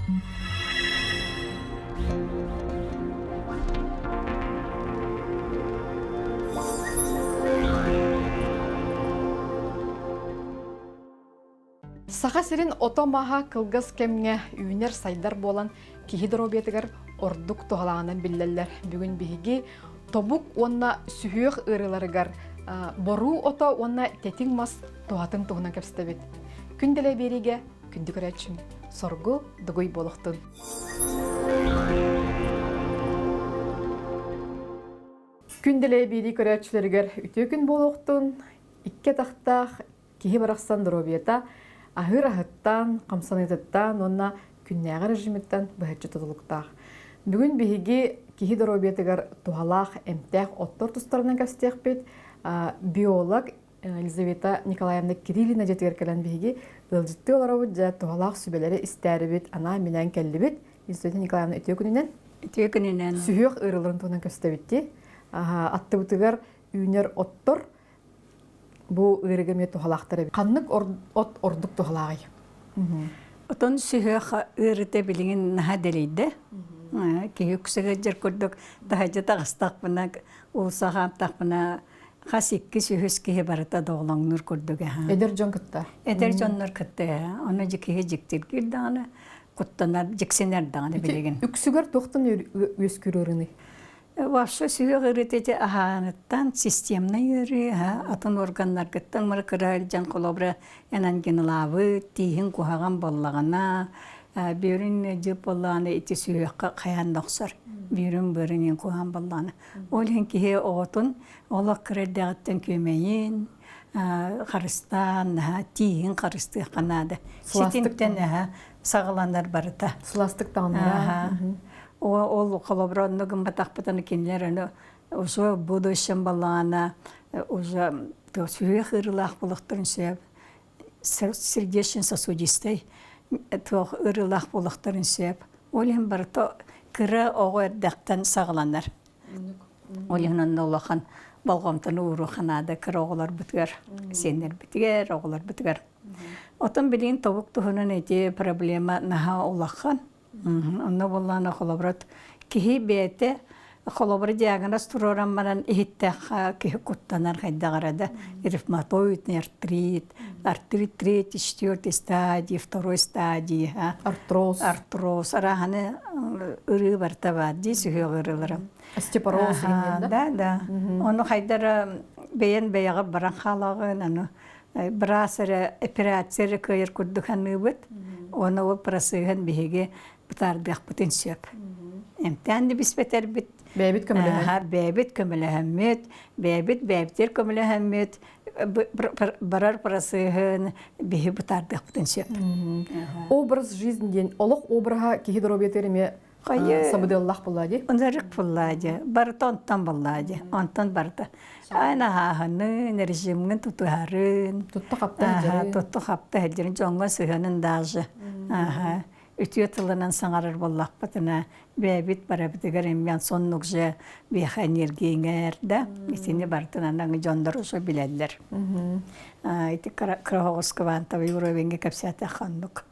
Саха сирин ото-маһа кылгас кэмҥэ үүнэр-сайдар буолан киһи доруобуйатыгар ордук туһалааҕынан биллэллэр. Бүгүн биһиги тобук уонна сүһүөх ыарыыларыгар боруу ото уонна тэтиҥ мас туһатын туһунан кэпсэтэбит. Күн дэлэ биэриигэ күндү көрөөччүм, соргу дугуй буолуохтун. Күн дэлэ биэрии көрөөччүлэригэр үтүө күн буолуохтун. Икки атахтаах Киһи барахсан доруобуйата аһыыр аһыттан, хамсаныытыттан уонна күннээҕи режимиттэн быһаччы тутулуктаах. Бүгүн биһиги киһи доруобуйатыгар туһалаах эмтээх оттор тустарынан кэпсэтиэхпит. Биолог Елизавета Николаевна Кириллина дьиэтигэр кэлэн биһиги ыалдьыттыы олоробут, дьэ туһалаах сүбэлэри истээрибит, анаан-минээн кэллибит. Елизавета Николаевна үтүө күнүнэн. Үтүө күнүнэн. Сүһүөх ыарыыларын туһунан кэпсэтэбит Аттыбытыгар үүнэр оттор Бу ыарыыга эмиэ туһалаахтар эбит. Ханнык от ордук туһалааҕый? Отон сүһүөх ыарыыта билигин наһаа дэлэйдэ. Киһи үксэ курдук таһырдьа таҕыстахпына, уулусса хаамтахпына хас иккис үһүс киһи барыта доҕолоҥнуур курдук аһа. Эдэр дьон кытта. Эдэр дьоннор кытта Ону дьи киһи дьиктиргиир даҕаны, куттанар, дьиксинэр даҕаны билигин. Үксүгэр туохтан үөскүүр ыарыыный? Вообще сүһүөх ыарыыта ити аһааныттан системнай ыарыы, атын органнаргыттан мары кыра илдьэн холобура эн ангиналаабыт, тииһин куһаҕан буоллаҕына, бүөрүн дьып буоллаҕына ити сүһүөххэ хайаан да охсор. Бүөрүн быарын иһин куһаҕан буоллаҕына. Ол иһин киһи оҕотун олох кыра эрдэҕиттэн күөмэйин харыстаан, тииһин харыстыахха наада. Ситинтэн саҕаланар барыта. Сылаастык таҕыннара. Ол холобура онно гымматахпытына кинилэр аны уже в будущем балаана уже сүһүөх ыарыылаах буолуохтарын сөп сердечно-сосудистай туох ыарыылаах буолуохтарын сөп. Ол иһин барыта кыра оҕо эрдэхтэн саҕаланар. Ол иһин онно улахан болҕомтону ууруохха наада кыра оҕолорбутугар, сиэннэрбитигэр, оҕолорбутугар. Отон билигин тобук туһунан ити проблема наһаа улахан. Онно буоллаҕына холобурат киһи бэйэтэ холобура диагноз туруоран баран иһиттэххэ киһи куттанар хайдах эрэ да ревматоидный артрит, артрит третьей, четвертой стадии, второй стадии, артроз, артроз арааһаны ырыы барыта баар дии сүһүөх ырыылара. Остеопороз да, да. Ону хайдара бэйэн бэйэҕэ баран хаалаҕын, аны быраас эрэ операция эрэ кыайар курдук саныыбыт. Уонна ол процеһын биһиги бытаардыахпытын сөп. Эмтээн да биспэтэрбит. Бэйэбит көмөлөһөн. Бэйэбит көмөлөһөммүт, бэйэбит бэйэбитигэр көмөлөһөммүт, барар процеһын биһи бытаардыахпытын сөп. Образ жизни диэн олох обраһа киһи доруобуйатыгар эмиэ Сабыдыаллаах буоллаа дии. Ынырык буоллаа дии. Барыта онтон буоллаа дии. Онтон барыта. Айн аһааһынын, режимҥин тутуһарын. Тутта хапта сылдьарын. Тутта хапта сылдьарын, дьоҥҥо сыһыанын даже. Үтүө тылынан саҥарар буоллахпытына, бэйэбит барабытыгар эмиэ соннук же биэхэ энергиҥэр да, итини барытын анаҥы дьоннор уже билэллэр. Ити кыра квантовый уровеньга кэпсээтэх оннук.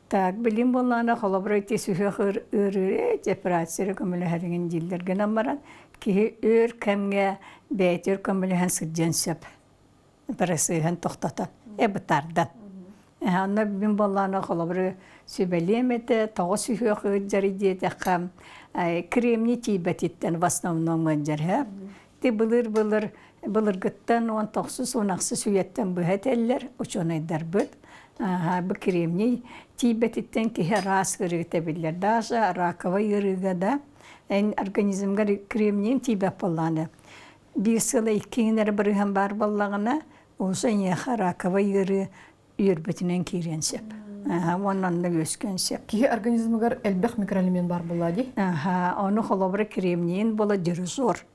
Так, билим буоллаҕына, холобура, ити сүһүөх ыарыы операция көмөлөһөрүҥүн дииллэр гынан баран, киһи өр кэмҥэ бэйэтигэр көмөлөһөн сылдьыан сөп. Бырасыыһын тохтотон, э бытаардан. Онно мин буоллаҕына, холобура, сүбэлиэм этэ, тоҕо сүһүөх ыалдьарый диэтэххэ, кремний тиийбэтиттэн в основном ыалдьар. Ти былыр-былыр былыргыттан уон тохсус уон ахсыс үйэттэн быһа этэллэр учуонайдарбыт. Бу кремний тиийбэтиттэн киһи араас ыарыыта биллэр. Даже раковай ыарыыга да эн организмгар кремнийин тиийбэт буоллаҕына биир сыла икки эрэ бырыһан баар буоллаҕына уже эйиэхэ раковай ыарыы үөрбүтүнэн киириэн сөп. Уонна онно үөскүөн сөп. Киһи организмыгар элбэх микроэлемент баар буолла дии. Ону холобура кремнийин буола дирижер.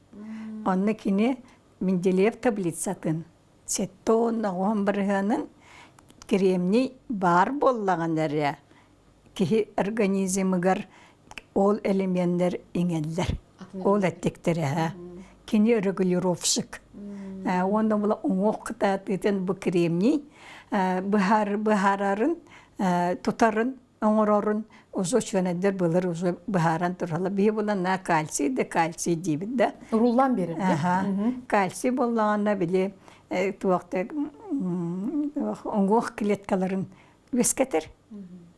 Онно кини Менделеев таблицатын сеттон оҕуһун барыһыанын кремний баар буоллаҕына эрэ киһи организмыгар ол элеменнэр иҥэллэр. Ол эттиктэрэ кини регулировщик. Уонна була уҥуох кытаатыытын бу кремний быһаарарын тутарын. оҥорорун уже учуонайдар былыр уже быһааран тураллар. Биһи булан на кальций да кальций диибит да. Уруллаан биэрэр. Аха. Кальций буоллаҕына били туох уҥуох клеткаларын үөскэтэр.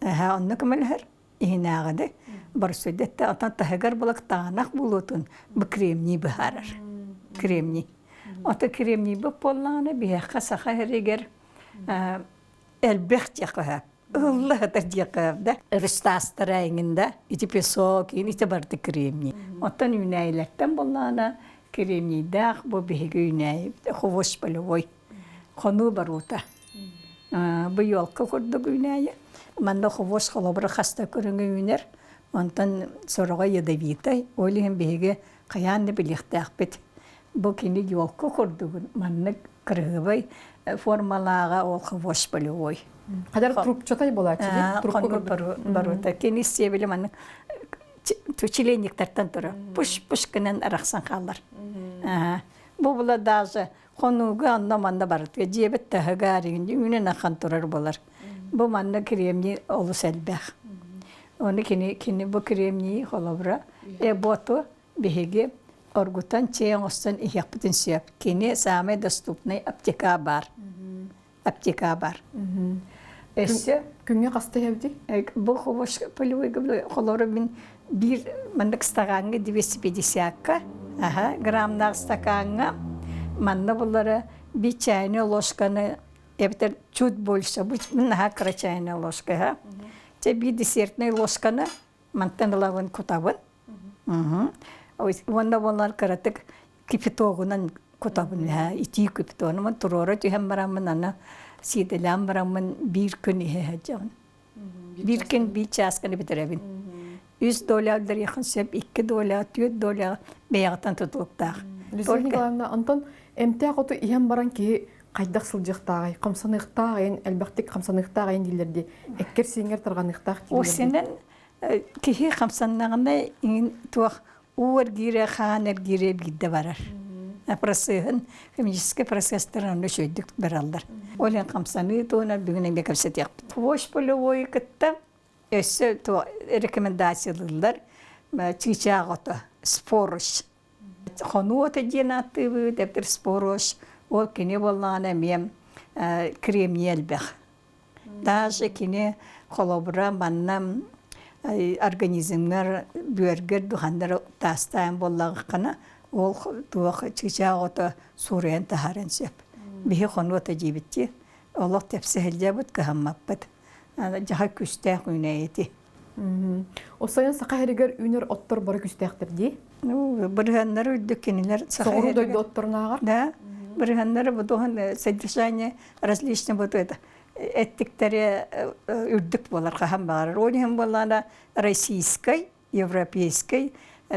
Аха, онно көмөлөһөр. Иһинээҕини барсуйдетте отон таһыгар булактаанах булуутун бу кремний быһаарар. Кремний. Ото кремний бу буоллаҕына биһиэхэ саха сиригэр элбэх диэххэ ылла сытар диэххэ да ырыстаастара эҥин да ити песок ити барыта кремний. Оттон үүнээйилэртэн буоллаҕына кремнийдээх бу биһиги үүнээйи хвощ полевой хонуу баруута. Бу елка курдук үүнээйи. Манна хвощ холобура хаста көрүҥэ үүнэр. Онтон сороҕо ядовитай. Ол иһин биһиги хайаан да билиэхтээхпит. Бу кини елка курдугун маннык кырыһыбай формалааҕа ол хвощ полевой. Хадар трубчатай буолааччы Трубка барута. Кини сиэбили маннык членниктартан турар. Пуш-пуш гынан арахсан хаалар. Бу була даже хонууга онно-манна барытыга дьиэбит таһыгар үүнэн ахан турар буолар. Бу манна кремний олус элбэх. Оны кини кини бу кремний холобура эботу биһиги оргутан чэй оҥостон иһиэхпитин сөп. Кини самый доступный аптека бар. Аптека бар. Өссө күҥҥэ хаста иһэбитий? Бу полевой холобура мин биир маннык стакаҥҥа 250-ка аха граммнаах стакаҥҥа манна буллара биир чайный ложканы эбэтэр чуть больше бу наһаа кыра чайный ложка ха чэ биир десертный ложканы мантан ылабын кутабын уонна буоллар кыратык кипятогунан кутабын итии кипятогунан туруора түһэн бараммын аны сиидэлээн бараммын биир күн иһэ сылдьабын биир күн биир чаасканы бүтэрэбин үс доля өллөриэххин сөп икки доля түөрт доля бэйэҕиттэн тутулуктаах. Лиза Николаевна, онтон эмтээх оту иһэн баран киһи хайдах сылдьыахтааҕый, хамсаныахтааҕын, элбэхтик хамсаныахтааҕын дииллэр дии, эккэр-сииҥҥэр тарҕаныахтаах дииллэр дии. Осинэн киһи хамсаннаҕына иҥин туох уу эргиирэ, хаан эргиирэ биирдэ барар. Процеһын, химическэй процесстар онно үчүгэйдик бараллар. Ол иһин хамсаныы туһунан бүгүн эмиэ кэпсэтиэхпит. Хвощ полевой кытта өссө рекомендациялыыллар чыычаах ото, спорыш. Хонуу ото диэн ааттыыбыт, эбэтэр спорыш. Ол кини буоллаҕына эмиэ кремний элбэх. Даже кини холобура манна организмҥар бүөргэр духаннар таастаан буоллаҕына ол туох чыычаах ото суруйан таһааран сөп. Биһи хонуу ото диибит дии. Олох тэпсэ сылдьабыт, кыһаммаппыт. Дьаһа күстээх үүнээйити. Осойон саха сиригэр үүнэр оттор бары күстээхтэр дии. Ну, бырыһаннары үрдүк кинилэр саха Соҕуруу дойду отторунааҕар. Да, бырыһаннары бутуһан содержание различные вот это эттиктэри үрдүк буолар хаһан баҕарар. Ол иһин буоллаҕына российскай, европейскай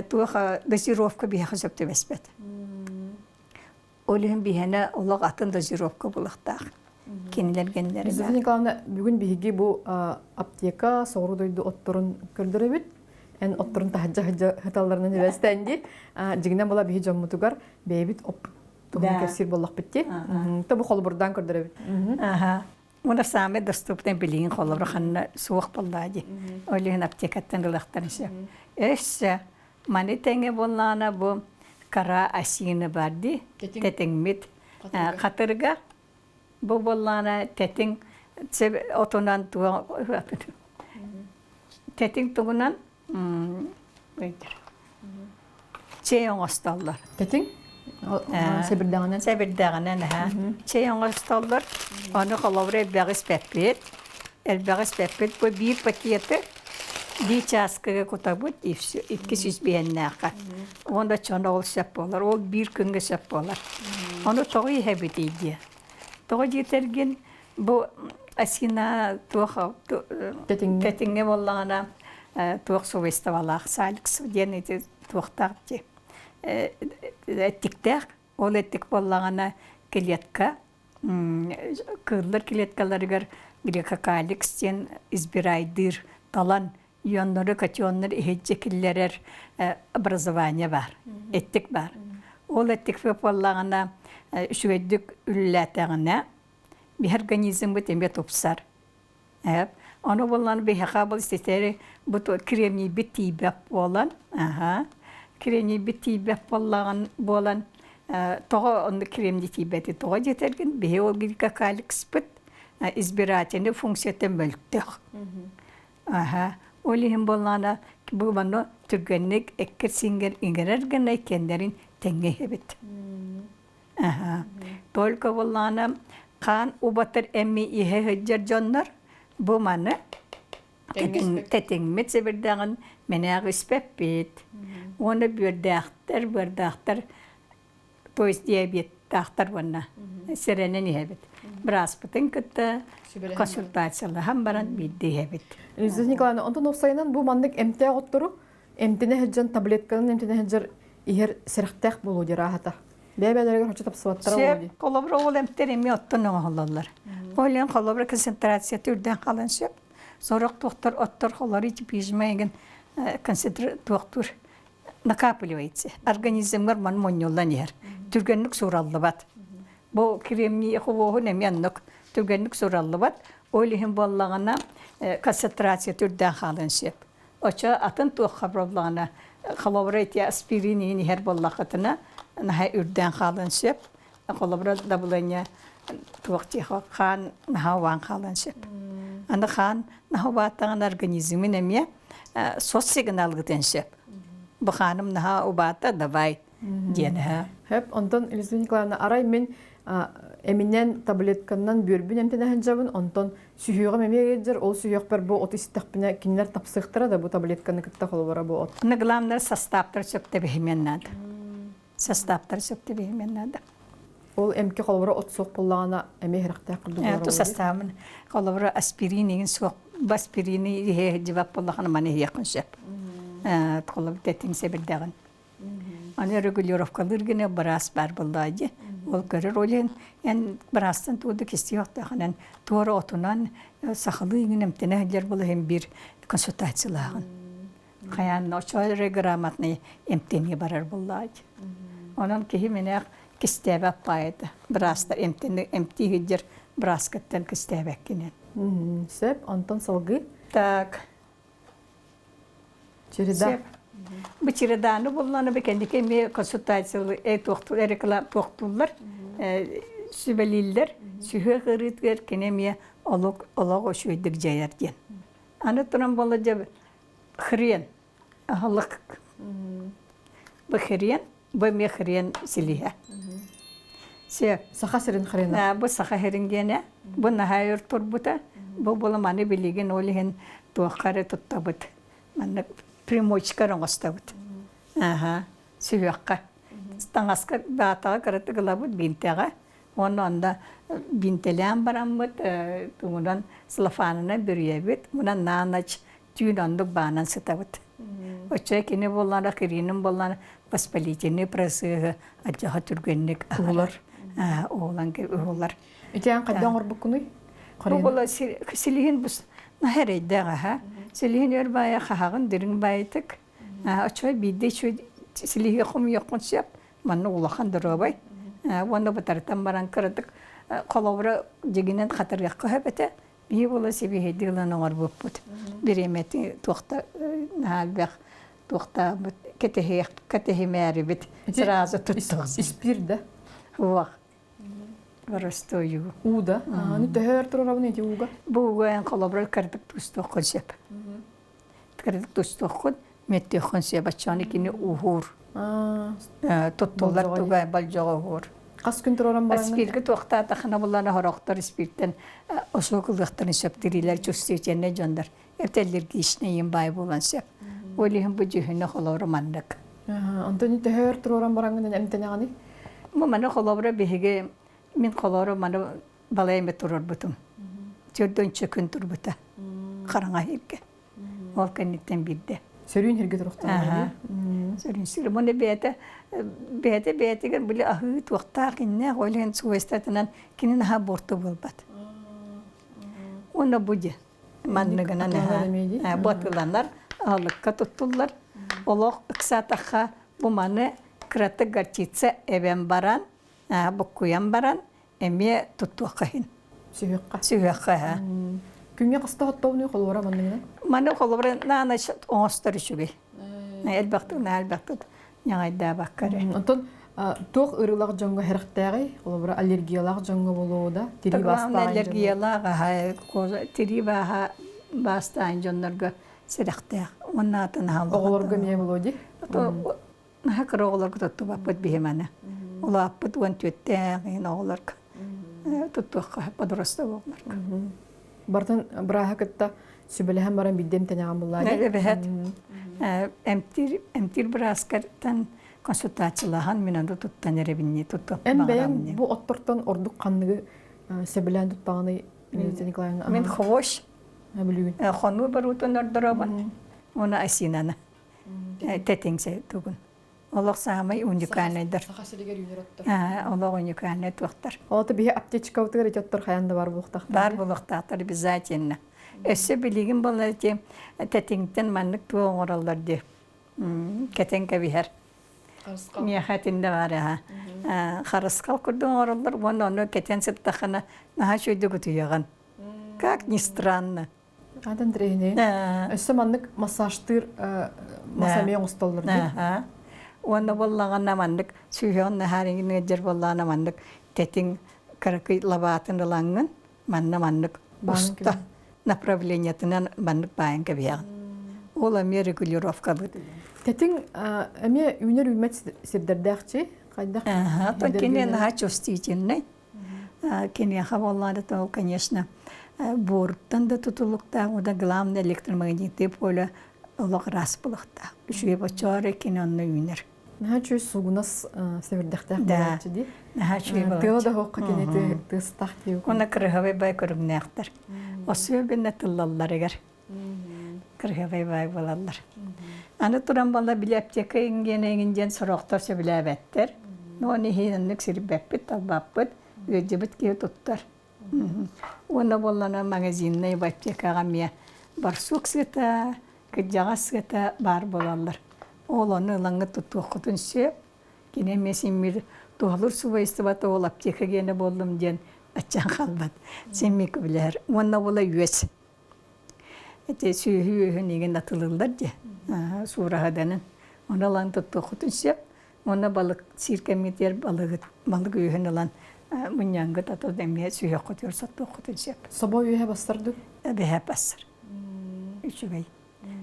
туох дозировка биһиэхэ сөп түбэспэт. Ол иһин биһиэнэ олох атын дозировка булахтаах. Кинилэр геннэринэ. Елизавета Николаевна, бүгүн биһиги бу аптека соҕуруу дойду отторун көрдөрөбүт. Эн отторун таһырдьа сыталларынан үбэстээн дии. Дьиҥинэн була биһи дьоммутугар бэйэбит оппут туһунан кэпсиир буоллахпыт дии. То бу холобурдаан көрдөрөбүт. Аха. Уна самый доступный билигин холобур ханна суох буоллаа дии. Ол иһин аптекаттан ылыахтарын сөп. Өссө маны тэҥэ буоллаҕына бу кара осина бар дии. Тэтиҥмит хатырга бу буоллаҕына тэтиҥ отунан тэтиҥ тугунан чэй оҥостоллор. Тэтиҥ? Сэбирдэҕинэн? Сэбирдэҕинэн, аһа. Чэй оҥостоллор. Ону холобура элбэҕи испэппит. Элбэҕи испэппит. Бу биир пакеты биир чааскыга кутабыт, и все, 200 биэннээххэ. Уонна оччоҕуна ол сөп буолар. Ол биир күҥҥэ сөп буолар. Ону тоҕо иһэбитий диye. Тоҕо диэтэргин Бу осина туох тэтиҥҥэ буоллаҕына туох свойстволаах саликс диэн ити туохтаах дии эттиктээх ол эттик буоллаҕына клетка кыыллар клеткаларыгар гликокаликс диэн избирайдыыр талан ионнары катионнар иһирдьэ киллэрэр образование баар эттик баар ол эттик буоллаҕына үчүгэйдик үлэлээтэҕинэ биһи организммыт эмиэ тупсар. Ону булан биһиэхэ бұл ситэри бу кремнийбит тиийбэт буолан, аха, кремнийбит тиийбэт буоллаҕын буолан тоҕо онно кремний тиийбэти тоҕо диэтэргин биһи ол гликокаликспыт избирательный функцията мөлтөх. Аха, ол иһин буоллаҕына бу манна түргэнник эккир-сингер иҥэрэр гына иккиэннэрин тэҥҥэ иһэбит. Только буоллаҕына хаан убатар эми иһэ сылдьар дьоннор бу маны тэтиҥмит сэбирдэҕин мэнээх испэппит. Уонна бүөрдээхтэр, быардаахтар, то есть диабеттаахтар уонна сэрэнэн иһэбит. Бырааспытын кытта консультациялаһан баран биирдэ иһэбит. Елизавета Николаевна, онтон уопсайынан бу маннык эмтээх оттору эмтэнэ сылдьан таблетканан эмтэнэ сылдьар иһэр сэрэхтээх буолуо диир ааһата. Бэйэ-бэйэлэригэр хочо тапсыбаттара буолуо дии. Холобура ол эмтэр эмиэ оттон оҥоһуллаллар. Ол иһин холобура концентрацията үрдээн хаалан сөп. Сорох туохтар оттор холору типизма эгин концентр туохтуур накапливается. Организмҥар ман мунньуллан иһэр. Түргэнник суураллыбат. Бу кремний хобуоһун эмиэ оннук түргэнник суураллыбат. Ол иһин буоллаҕына концентрация үрдээн хаалан сөп. Оччо атын туохха буоллаҕына, холобура ити аспирин иһин иһэр буоллаххытына, наһаа үрдээн хаалыан сөп. Холобура давление туох тихо хаан наһаа убаан хаалыан сөп. Аны хаан наһаа убааттаҕына организмын эмиэ сос сигналгытын сөп. Бу хааным наһаа убаата, давай диэн эһэ. Хөп, онтон Елизавета Николаевна, арай мин эминэн таблетканнан бүөрбүн эмтэнэ сылдьабын, онтон сүһүөҕүм эмиэ ыалдьар, ол сүһүөхпэр бу оту истэхпинэ кинилэр тапсыахтара да бу таблетканы кытта холобура бу от. Но главное составтар сөп тэбиһимиэн наада. Составтар сөп тэбиһимиэн наада. Ол эмке холобура от суох буоллаҕына эмиэ иһирэхтээх курдук буолар. Ту составын холобура аспирин игин суох аспирини иһэ дьыбап буоллаҕына маны иһиэххин сөп. Холобур тэтиҥ сэбирдэҕин. Аны регулировкалыыр гына быраас баар буоллаҕа дии. Ол көрөр ол иһин эн быраастан тугу да кистиэхтээхинэн туора отунан сахалыы иҥин эмтэнэ сылдьар буола иһин биир консультациялааҕын. Хайаан оччо эрэ грамотный эмтэнии барар буоллаҕа дии. Онон киһи минээх кистээбэт паайата. Быраастар эмтэнэ эмтии сылдьар бырааскыттан кистээбэккинэн. Сөп, онтон салгыы? Так. Череда. Бу череданы булланы бу кэнники эмиэ консультациялы туохтуур реклама туохтууллар сүбэлииллэр сүһүөх ыарыытыгар кини эмиэ олох олох үчүгэйдик дьайар диэн. Аны туран буолла дьэ хрен аһылык бу хрен бу эмиэ хрен силиһэ. Се Саха сирин хрена. Бу саха сирин гиэнэ бу наһаа өр турбута. Бу була маны билигин ол иһин туохха эрэ туттабыт. Маннык примочка оҥостобут. Аха, сүһүөххэ. Таҥаска баатаҕа кыратык ылабыт бинтэҕэ. Уонна онно бинтэлээн бараммыт тугунан целлофанынан бүрүйэбит. Мунан на ночь түүн оннук баанан сытабыт. Оччо кини буоллаана, киринин буоллаана воспалительный процеһы алдьаха түргэнник уһулар. Уһулан уһулар. Итиэн хайдах оҥорбуккунуй? Бу була силиһин бус наһа аха. Силиһин өр баайа хаһаҕын дириҥ баайытык. Оччо биирдэ үчүгэй силиһи хомуйуоххун сөп. Манна улахан доруобай. Уонна бытарытан баран кыратык холобура дьигинэн хатырыахха сөп этэ. Биһи буола сибиэһэйдик ылан оҥорбуппут. Бириэмэти туохта наһаа элбэх туохтаабыт кэтэһиэх кэтэһимээрибит сразу туттуох. Испиир да? Уох. Боростуойу. Уу да? Аны төһө өр турарабын ити ууга? Бу ууга эн холобура кырдык тустуоххун сөп. Кырдык тустуоххун, мөттүөххүн сөп. Оччоҕуна кини уһуур. Туттуллар туга болдьоҕо уһуур. Хас күн тураран бараҥҥын? Спиртгэ туохтаатахына буллана хорохтор спирттэн осуок ылыахтарын сөп тириилэр чувствительнай дьоннор эптэллиргичнэйин баай буолан сөп. Ол иһин бу дьүһүнэ холобура маннык. Онтон төһө өр туруоран бараҥҥын эмтэнэҕиний? Бу маны холобура биһиги мин холобура маны балай эмэ турарбытым. Төрдөнчө күн турбута. Хараҥа иһиргэ. Ол кэнниттэн биирдэ. Сөрүүн сиргэ туруохтаах. Сөрүүн сир. Муну бэйэтэ бэйэтэ бэйэтигэр били аһыы туохтаах иннээх ол иһин свойствотынан кини наһаа буорту буолбат. Уонна бу дьэ манныгынан бу атыыланар, аһылыкка туттуллар. Олох ыксаатахха бу маны кыратык горчица эбэн баран, буккуйан баран эмиэ туттуохха иһин. Сүһүөххэ. Сүһүөххэ. Күҥҥэ хаста хоттоҕунуй холобура манныгынан? Маны холобура наана оҥостор үчүгэй. Элбэхтик наһаа элбэхтик ньаҕайдаабакка эрэ. Онтон туох ыарыылаах дьоҥҥо сэрэхтээҕий? Холобура аллергиялаах дьоҥҥо буолуо да, тирии Главное баастаах дьоҥҥо. аллергиялаах аһа тирии бааһа баастаан дьоннорго сэрэхтээх. Уонна атын Оҕолорго эмиэ буолуо дии. Наһаа кыра оҕолорго туттубаппыт биһи маны. Улааппыт 14-тээх иһин оҕолорго туттуохха подросток оҕолорго. Бартын бырааһы кытта сүбэлэһэн баран биирдэ эмтэнэҕин буллаа дии. Эбэһэт эмтиир эмтиир бырааскартан консультациялаһан мин аны туттан эрэбинни туттуох Эн бэйэҥ бу оттортон ордук ханныгы сөбүлээн туттаҕыный Елизавета Николаевна? Мин хвощ Бүлүүн. Хонуу баруутун ордоробун уонна осинаны тэтиҥ тугун олох саамай уникальнайдар. Саха сиригэр үүнэр оттор. Олох уникальнай туохтар. Ол биһи аптечкабытыгар ити оттор хайан да бар буолуохтаахтар. Бар буолуохтаахтар обязательно. Өссө билигин буолла ити тэтиҥтэн маннык туох оҥороллор дии. Кэтэн кэбиһэр. Миэхэ итиннэ баар аха. Харысхал курдук оҥороллор уонна ону кэтэн сыттаххына наһаа үчүгэйдик утуйаҕын. Как ни странно. Атын тирэһини. Өссө маннык массажтыыр мас эмиэ оҥостоллор дии. Уонна буоллаҕына маннык сүүһүөҕүн наһаа ыалдьар буоллаҕына маннык тэтиҥ кыракый лабаатын ылаҥҥын манна маннык уста направлениетынан маннык баайан кэбиһэҕин. Ол эмиэ регулировкалыыр. Тэтиҥ эмиэ үүнэр үүммэт сирдэрдээх хайдах? Ага, кини наһаа чувствительный. Киниэхэ буоллаҕына то, конечно, буоруттан да тутулуктаах, уонна главное электромагнитное поле олох ыраас буолуохтаах. Үчүгэй боччоору кини онно үүнэр. Наһаа үчүгэй суугунас сэбирдэхтээх буолааччы дии. Наһаа үчүгэй буолааччы. Тыала да хоһукка кини тыастаах дии. Уонна кырыһабай бай көрүҥнээхтэр. Особенно тыллалларыгар. Кырыһабай бай буолаллар. Аны туран буолла били аптека иҥгиэн диэн сорохтор сөбүлээбэттэр. Но оны иһин оннук сирбэппит, талбаппыт, ыалдьыбыт киһи туттар. Уонна буоллана магазиннай аптекаҕа эмиэ барсук сыта, кырдьаҕас сыата баар буолаллар. Ол ону ылаҥҥыт туттуоххутун сөп. Кини эмиэ симмир туһалыыр субайыстыбата ол аптека гиэнэ буоллум диэн аччаан хаалбат. Симмик билэр. Уонна була үөс. Ити сүөһү үөһүн игин атылыыллар дии. Сураһаданын. Ону ылан туттуоххутун сөп. Уонна балык сиир кэмҥитигэр балыгыт балык үөһүн ылан мунньаҥҥыт ато эмиэ сүһүөххүтүгэр соттуоххутун сөп. Собо үөһэ бассар дуу? Эбэһэ бассар. Үчүгэй.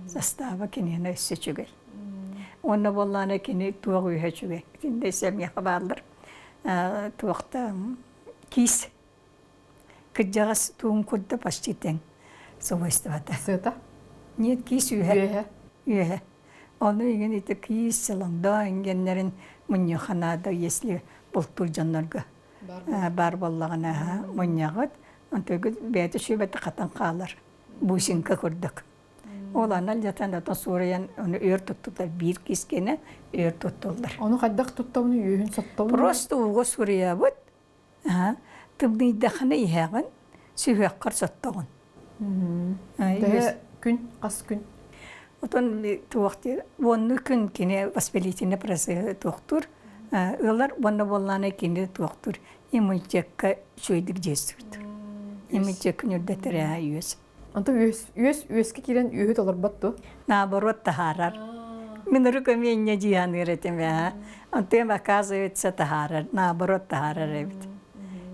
Састааба киниэнэ өссө үчүгэй. Уонна буоллаҕына кини туох үөһэ үчүгэй. Итиннэ сэмиэхэ бааллар. Туохта киис Кырдьаҕас туун курда почти тэҥ свойствота. Сыата? Нет, киис үөһэ. Үөһэ. Ону игин ити киис солоҥдоо ингеннэрин мунньуха наада, если бултуур дьоннорго баар буоллаҕына мунньаҕыт. Онтугут бэйэтэ сүбэтэ хатан хаалар. Бусинка курдук. Ол анал дьатан ото суурайан ону өр туттулар биир кискэни өр туттуллар. Ону хайдах туттабыны үөһүн соттобун? Просто ууга суруйабыт. Тымныйдахына иһэҕин, сүһүөххэр соттоҕун. Төһө күн, хас күн? Отон туох диир, уонну күн кини воспалительный процесс туохтуур, ылар уонна буоллаана кини туохтуур иммунитекка үчүгэйдик действует. Иммунитеккин үрдэтэр үөс. Онтон үөс, үөс үөскэ киирэн үөһү толорбот дуо? Наоборот таһаарар. Мин урут эмиэ инньэ дии саныыр этим ээ. Онтуйам оказывается таһаарар, наоборот таһаарар эбит.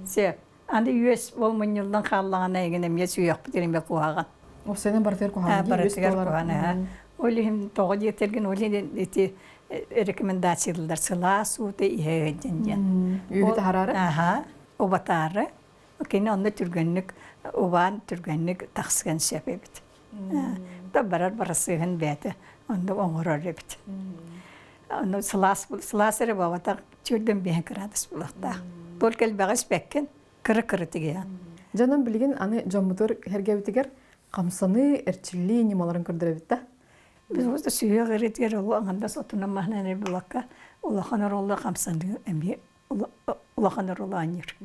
Все. Аны үөс ол мунньуллан хааллаҕына эйигин эмиэ сүһүөхпүт эмиэ куһаҕан. Ол сенен барытыгар куһаҕан дии, үөс Барытыгар куһаҕан аа. Ол иһин тоҕо диэтэргин ол иһин ити рекомендациялар сылаас уута иһэ диэн диэн. Үөһү таһараары? Аха, убатаары. Кини онно түргэнник убаан түргэнник тахсыан сөп эбит. Да барар барасыһын бэйэтэ онно оҥорор эбит. Ону сылаас сылаас эрэ буолбатах чүрдэн биһэн кыраадыс булуохтаах. Только элбэҕи испэккин кыра-кыра тигиһэн. Дьонум билигин аны дьоммутугар сэргэбитигэр хамсаныы, эрчиллии ньымаларын көрдөрөбүт да? Біз осы сүһүөх ырытыгар ол аҥардас отунан маһынан эрэ булакка улахан оруолу хамсаныы эмиэ улахан оруолаанньыр.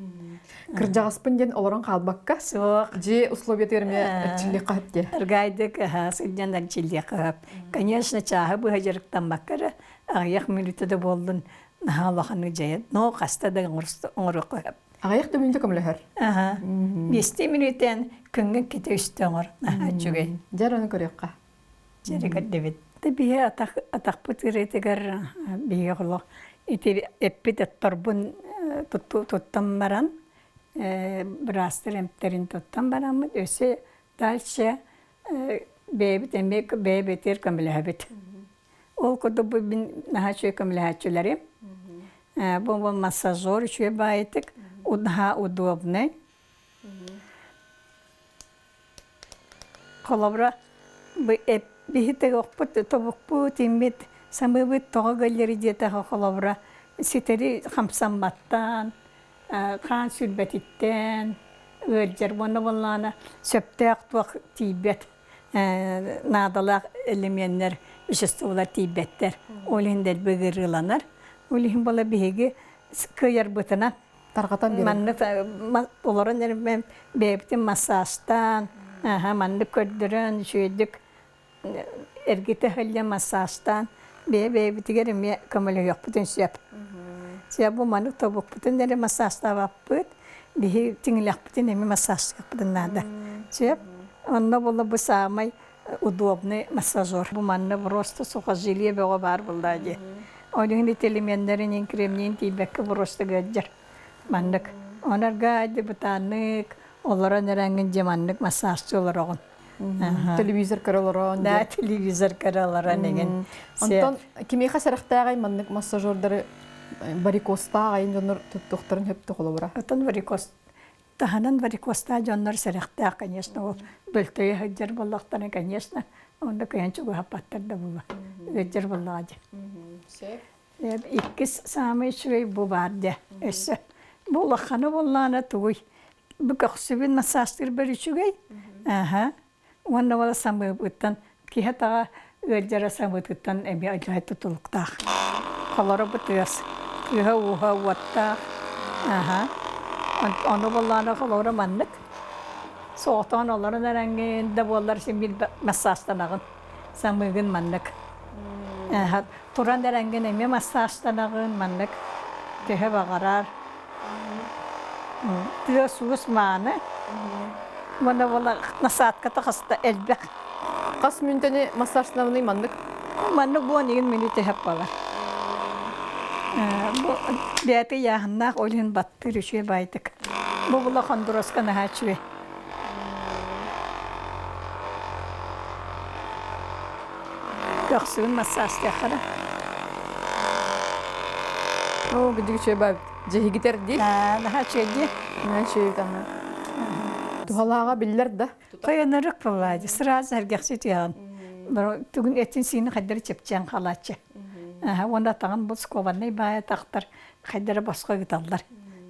Кырдьаҕаспын диэн олорон хаалбакка, Суох. дьиэ условиятыгар эмиэ эрчиллиэххэ сөп диэ. Ыргайдык сылдьан эрчиллиэххэ сөп. Конечно, чааһы быһа дьарыктаммакка эрэ аҕыйах мүнүүтэ да буоллун наһаа улаханнык дьайан, но хаста да оҥоруохха сөп. Аҕыйах да мүнүүтэ көмөлөһөр. Аха. Биэстии мүнүүтэн күҥҥэ иккитэ үстэ оҥор. Наһаа үчүгэй. Дьэр ону көрүөххэ. Дьэри көрдөбүт. Биһи атах атахпыт ырыатыгар биһиги олох ити эппит отторбун туттан баран быраастар эмтэрин туттан бараммыт өссө дальше бэйэбит эмиэ бэйэ-бэйэтигэр көмөлөһөбүт. Ол курдук бу мин наһаа үчүгэй көмөлөһөөччүлэрим. Бу бу массажер үчүгэй баайытык, наһаа удобный. Холобура, бу биһи охпут тобукпут иммит самыыбыт тоҕо гэллэри диэтэхэ холобура ситэри хамсамматтан, хаан сүүрбэтиттэн ыалдьар уонна буоллаҕына сөптөөх туох тиийбэт наадалаах элеменнэр веществолар тиийбэттэр. Ол иһин дэлби ыарыыланар. Ол иһин буола биһиги кыайарбытынан тарҕатан биэрэн маннык олорон эрэ бэйэбитин массажтаан, маннык көрдөрөн үчүгэйдик эргитэ сылдьан массажтаан бэйэ-бэйэбитигэр эмиэ көмөлөһүөхпүтүн сөп. Сөп бу маннык тобукпутун эрэ массажтаабаппыт, биһи тиҥилэхпитин эмиэ массажтыахпытын наада. Сөп. Онно була бу саамай удобный массажер. Бу манна просто сухожилие бөҕө баар буоллаа дии. Ол иһин ити элеменнэрин кремниин тиийбэккэ просто ыалдьар. Маннык. Онорга дебутаннык олорон эрэҥҥин дьэ маннык массажчы олороҕун. Телевизор көрө олорон. Да, телевизор көрө олорон эҥин. Онтон кимиэхэ сэрэхтээҕэй маннык массажердары варикозтаах айын дьоннор туттуохтарын сөптө холобура? Оттон варикоз таһынан варикозтаах дьоннор сэрэхтээх, конечно, ол бөлтөйө сылдьар буоллахтарына, конечно, онно кыайан чугаһаппаттар да буолуо. Ыалдьар буоллаҕа дии. Сөп. Иккис саамай үчүгэй бу баар дьэ. Өссө бу улахана буоллаҕына тугуй? Бу көхсүбүн массажтыырбар үчүгэй. Аха. Уонна уола самыыбыттан киһи атаҕа ыалдьара самыытыттан эмиэ алдьархай тутулуктаах. Холоро бу тыас. Тыаһа-ууһа уоттаах. Аха. Ону буоллаҕына холоро маннык. Соҕотоҕун олорон эрэҥҥин да буоллар син биир массажтанаҕын. Самыыгын маннык. Туран эрэҥҥин эмиэ массажтанаҕын маннык. Төһө баҕарар. Тыас-уус мааны. Уонна буола насадката хаста элбэх. Хас мүнтэни массажтанабыный маннык? Маннык буон игин мүнүүтэ сөп буолар. Бу бэйэтэ ыйааһыннаах, ол иһин баттыыр үчүгэй баайдык. Бу була хондуроска наһаа үчүгэй. Көхсүгүн массажтыаххара. Оо, кырдьык үчүгэй баайбыт. Дьиһигитэр дии. Наһаа үчүгэй дии. Наһаа үчүгэй даҕаны. Туһалааҕа биллэр да. Тойонорuk буоллаа сразу сэргэхсий түһэҕин. Тугун этин-сиини хайдары чэпчээн хаалааччы. Уонна атаҕын бу скованнай баайа тахтар хайдары босхо ыыталлар.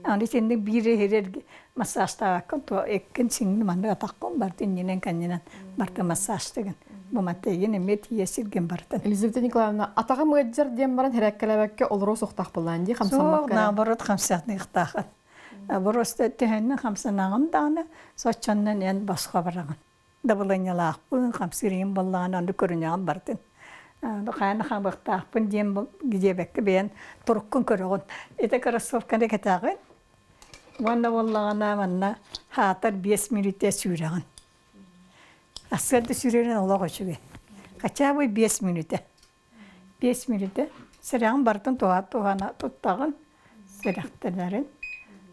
Аны итинник биир иһирэр массажтаабаккын то эккин сиҥни маннык атаххын барыт иннинэн кэннинэн барыта массажтыгын. Бу маттайгын эмиэ тиийэ сиргин барытын. Елизавета Николаевна, атаҕым ыалдьар диэн баран һэрээккэлээбэккэ олоруо суохтаах буоллаан дии хамсаммакка. Суох, наоборот хамсаныахтаахын. Просто төһөннөн хамсанаҕын даҕаны соччоннон эн босхо бараҕын. Дабылыанньалаахпын, хамсыырыйым буоллаҕына ону көрүнэҕин барытын. Хайаан хаамыахтаахпын диэн диэбэккэ бэйэн туруккун көрөҕүн. Ити кроссовканы кэтэҕин уонна буоллаҕына манна хаатар 5 мүнүүтэ сүүрэҕин. Сарсыарда сүүрэрин олох үчүгэй. Хотя бы 5 мүнүүтэ. 5 мүнүүтэ. Сэрэҕин барытын туһаат-туһана туттаҕын, сэрэхтэнэрин.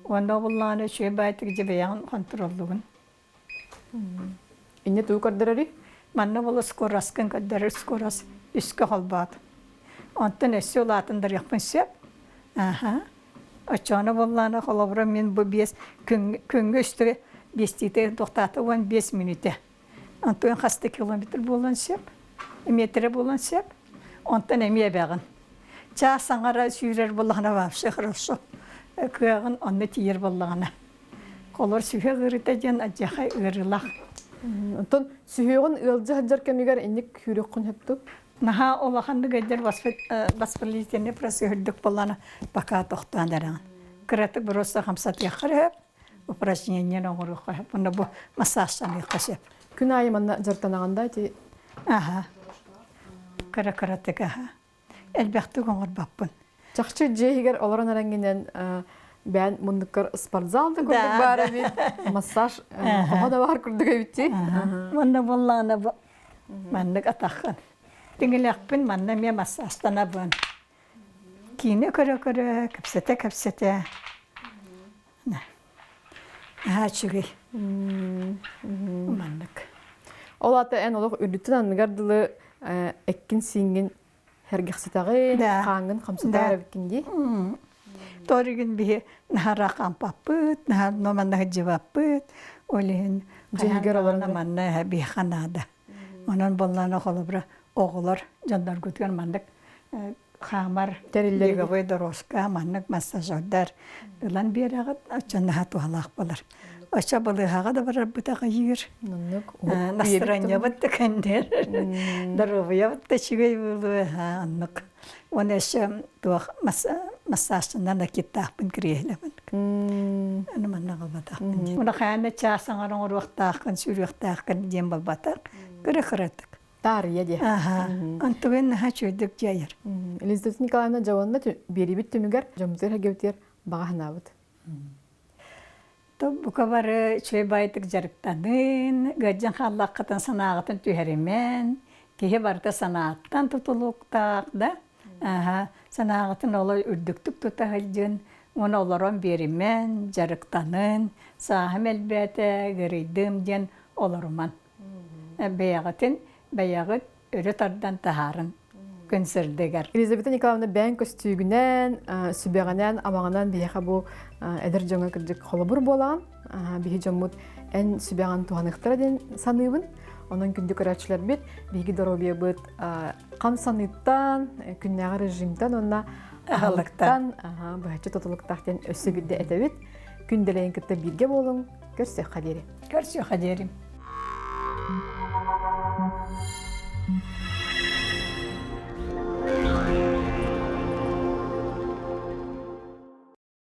Уонна буоллаҕына үчүгэй баайтык дьэ бэйэҕин хонтуруоллугун. Инньэ тугу көрдөрөрүй? Манна буола скороскын көрдөрөр скорость үскэ холбоот. Онтон өссө улаатыннарыахпын сөп. Аха. Оччоҕуна буоллаҕына холобура мин бу биэс күҥҥэ үстэ биэстиитэ туохтаата 15 мүнүүтэ. Онтон хас да километр буолуон сөп, метрэ буолуон сөп. Онтон эмиэ эбэҕин. Чаас аҥара сүүрэр буоллаҕына вообще хорошо. Кыаҕын онно тиийэр буоллаҕына. Холор сүһүөх ыарыыта диэн алдьархай ыарыылаах. Онтон сүһүөҕүн ыалдьа сылдьар кэмигэр инник күүрүөххүн сөптүк? Наһаа улаханнык ыалдьар воспалительный процесс үрдүк буоллаҕына пока тохтоон эрэҕин. Кыратык просто хамсатыахха сөп, упражнение оҥоруохха сөп, уонна бу массажтаныахха сөп. Күн аайы манна дьарыктанаҕын да ити? Аха. Кыра-кыратык аха. Элбэхтик оҥорбоппун. Чахчы дьиэ иһигэр олорон эрэҥҥинэн Бээн муннуккар спортзал да курдук баар эбит, массаж хоһо да баар курдук эбит Манна буоллаҕына бу маннык атаххын. Тиҥилэхпин манна эмиэ массажтанабын. Киинэ көрө-көрө, кэпсэтэ-кэпсэтэ. Наһаа үчүгэй. Маннык. Ол аата эн олох үрдүттэн анныгар дылы эккин-сииҥҥин Сэргэхситэҕин, хааҥҥын хамсатар эбиккин дии. Торигин биһи наһара хампаппыт, наһаа манна сылдьыбаппыт. Ол иһин Дьиһигэр олорон манна биһиэхэ наада. Онон боллаана холобура оҕолор дьонноргутугар маннык хаамар беговой дорожка, маннык массажердар ылан биэрэҕит, оччо наһаа туһалаах буолар. Оччо балыыһаҕа да барарбыт аҕыйыыр. Настроениебыт да кэннэр, доруобуйабыт да үчүгэй буолуо, оннук. Уонна өссө туох массажынан акиттаахпын кириэһилэбин. Аны манна аҕалбатахпын. Уна хаана чаас аҥар оҥоруохтааххын, сүүрүөхтээххин диэн буолбатах. Кыра-кыратык. Таарыйа диэ. Аха. Онтугун наһаа үчүгэйдик дьайар. Елизавета Николаевна Дьаванна биэрибит түмүгэр дьоммутугар эргэбитигэр баҕа санаабыт. Бука бары үчүгэй баайдык дьарыктанын, ыалдьан хааллаххытын санааҕытын түһэримэн, киһи барыта санааттан тутулуктаах да, аһа, санааҕытын олой үрдүктүк тута сылдьын, уонна олорон биэримэн, дьарыктанын, сааһым элбээтэ, ыарыйдым диэн олоруман. Бэйэҕитин бэйэҕит өрө тардан таһаарын күн сырдыгар. Елизавета Николаевна бэйэҥ көстүүгүнэн, сүбэҕинэн, амаҕынан биһиэхэ бу эдэр дьоҥҥо кырдьык холобур буолаҕын. Биһи дьоммут эн сүбэҕин туһаныахтара диэн саныыбын. Онон күндү көрөөччүлэрбит, биһиги доруобуйабыт хамсаныыттан, күннээҕи режимтэн уонна аһылыктан быһаччы тутулуктаах диэн өссө биирдэ этэбит. Күн дэлэйин кытта бииргэ буолуҥ. Көрсүөххэ диэри. Көрсүөххэ диэри.